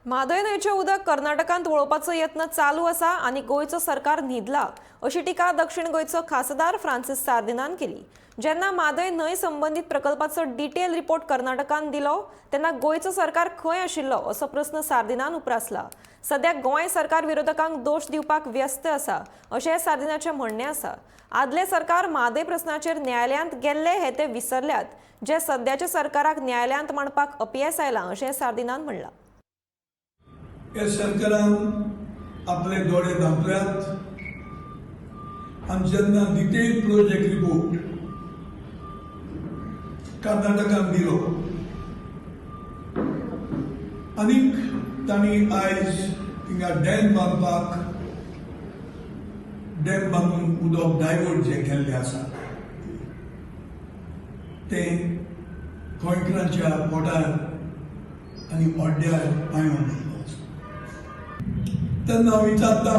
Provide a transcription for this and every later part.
म्हादय न्हंयचें उदक कर्नाटकांत वळोवपाचो यत्न चालू आसा आनी गोंयचो सरकार न्हिदला अशी टिका दक्षिण गोंयचो खासदार फ्रांसीस सार्दिनान केली. जेन्ना म्हादय न्हंय संबंदीत प्रकल्पाचो डिटेल रिपोर्ट कर्नाटकान दिलो तेन्ना गोंयचो सरकार खंय आशिल्लो असो प्रस्न सार्दिनान उप्रासला. सद्या गोंय सरकार विरोधकांक दोश दिवपाक व्यस्त आसा अशें सार्दिनाचें म्हणणें आसा. आदलें सरकार म्हादय प्रस्नाचेर न्यायालयांत गेल्ले हे ते विसरल्यात, जे सद्याच्या सरकाराक न्यायालयांत मांडपाक अपयेस आयलां अशें सार्दिनान म्हणलां. हे सरकारान आपले दोळे धांपल्यात आनी जेन्ना डिटेल प्रोजेक्ट रिपोर्ट कर्नाटकान दिलो आनीक तांणी आयज थिंगा डॅम बांदपाक, डॅम बांदून उदक डायवर्ट जें केल्लें आसा तें गोंयकारांच्या पोटार आनी ओड्ड्यार पांयो दिल्लो आसा. तेन्ना हांव विचारता,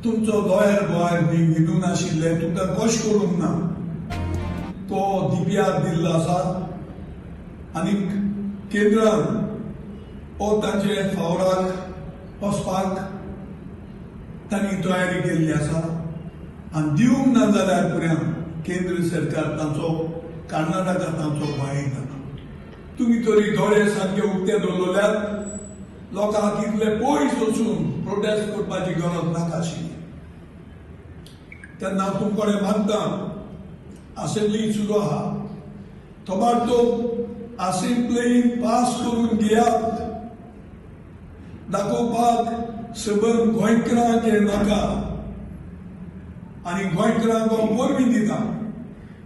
तुमचो लॉयर गोंय बी न्हिदून आशिल्ले, तुमकां कशें करूंक ना? तो डीपीआर दिल्लो आसा आनी केंद्रान हो तांचे फावराक वचपाक तांणी तयारी केल्ली आसा आनी दिवंक ना जाल्यार पुऱ्यान केंद्र सरकार तांचो, कर्नाटका तांचो भंय. तुमी तरी दोळे सामके उक्ते दवरल्यात, लोकांक इतले पयस वचून प्रोटेस्ट करपाची गरज नाका आशिल्ली. तेन्ना हांव तुमचे कडेन मागता, असेंब्ली सुरू आहा, थोबाडतोब असेंब्लीन पास करून घेयात. दाखोवपाक सबंद गोंयकारांक हें नाका आनी गोंयकारांक हांव परबीं दिता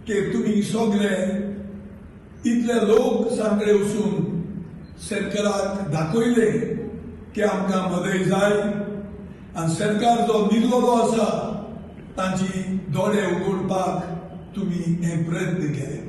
की तुमी सगळे इतले लोक सांगडे वचून सरकाराक दाखयले की आमकां मदत जाय आनी सरकार जो न्हिदलेलो आसा तांची दोळे उगडपाक तुमी हे प्रयत्न केले.